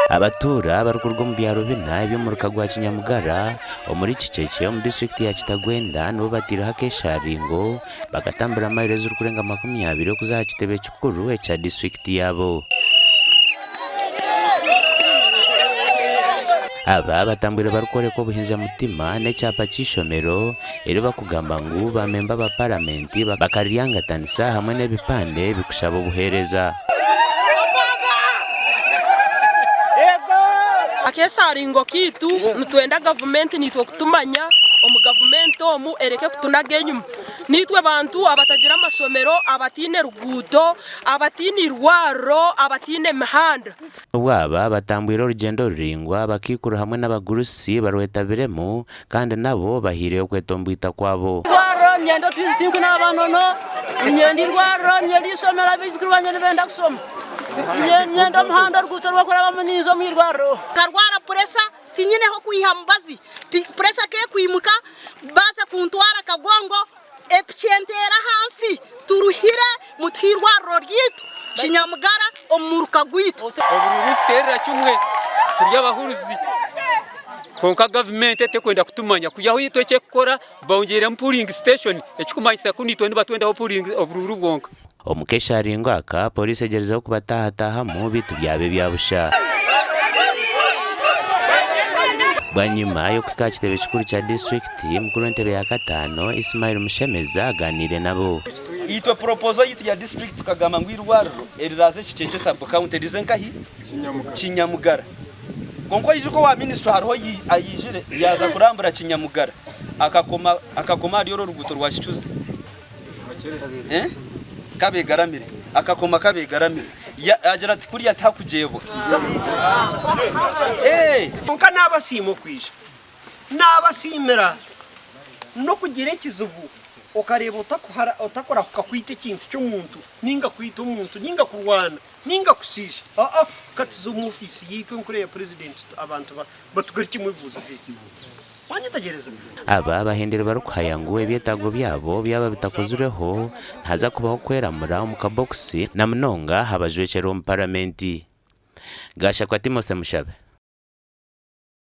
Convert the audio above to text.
Abatuura abarikuruga omu byaro bina eby'omuruka gwa Kinyamugara omuri Kikyekye omu disiturikiti ya Kitagwenda nibo bateireho akesharingo bakatambura mayiro ezirikurenga 20 okuza aha kitebe kikuru ekya disiturikiti yaabo. Aba batambwire barikworeka obuhinza mutima n'ekyapa ky'eishomero eri barikugamba ngu ba memba ba paramenti bakaryangatanisa hamwe n'ebipande bikushaba obuheereza. Akesaringo kaitu nitwenda gavumenti naitwe kutumanya omu gavumenti omu ereke kutunaga enyima. Naitwe bantu abatagira amashomero, abataine ruguuto, abataine irwariro, abataine mihanda. Obu aba batambwire orugyendo ruraingwa, abakaikuru hamwe n'abagurusi barwetabiremu kandi nabo bahaireyo okwetomboita kwabo. Irwariro niinyenda otwizi tinkunaaba nono, niinyenda irwariro, niinyenda eishomero abaijukuru bangye nibenda kushoma, niinyenda omuhanda oruguuto rw'okurabamu ninza omu irwariro. Nkarwara puresa tinyine h'okwiha mubazi, puresa kekwimuka baaza kuntwara Kagongo epiki enteera ahansi, turuhire mutuhe irwariro ryaitu Kinyamugara omu muruka gwaitu. Oburuuru nituteerera kimwe turi abahurizi kwonka gavumenti tekwenda kutumanya kwihaho itwe eki ekukora bongyeremu puuringi siteeshoni ekikumanyisa ku naitwe nibatwendaho oburuuru bwonka. Omu kesharingo aka, pooriisi egyerizeho kubataahataahamu beitu byaba ebya busha. Bwanyima y'okuhika aha kitebe kikuru kya disiturikiti, mukuru w'entebe ya kataano, Ismail Mushemeza agaaniire nabo. Itwe proposal yitu ya district tukagamba ngu eirwariro eriraaze Kikyekye sub county rize nkahi? Kinyamugara. Kwonka oijuke owa ministry hariho ayijire yaaza kurambura Kinyamugara akakoma akakoma ahari oru oruguuto rwa Kicuzi. Eh? Kabegaramire. Akakoma kabegaramire. Ya, agira ati kuriya tihakugyebwa. Eh! Kwonka naabasiima okwija. Naabasiimira n'okugira ekizibu okareeba otakurahuka kwita ekintu ky'omuntu nainga kwita omuntu nainga kurwana nainga kushiisha. Aa, ka tuze omu ofiisi yaitu enkuru eya purezidenti abantu batugarukyemu ebibuuzo byaitu. Wanyetegyereza? Aba bahendire barikuhaya ngu ebyetaago byabo byaba bitakozirweho, nihaza kubaho okweramura omu kabokisi na munonga aha bajwekyerwa omu Paramenti. Gashakwa Timothy Mushabe.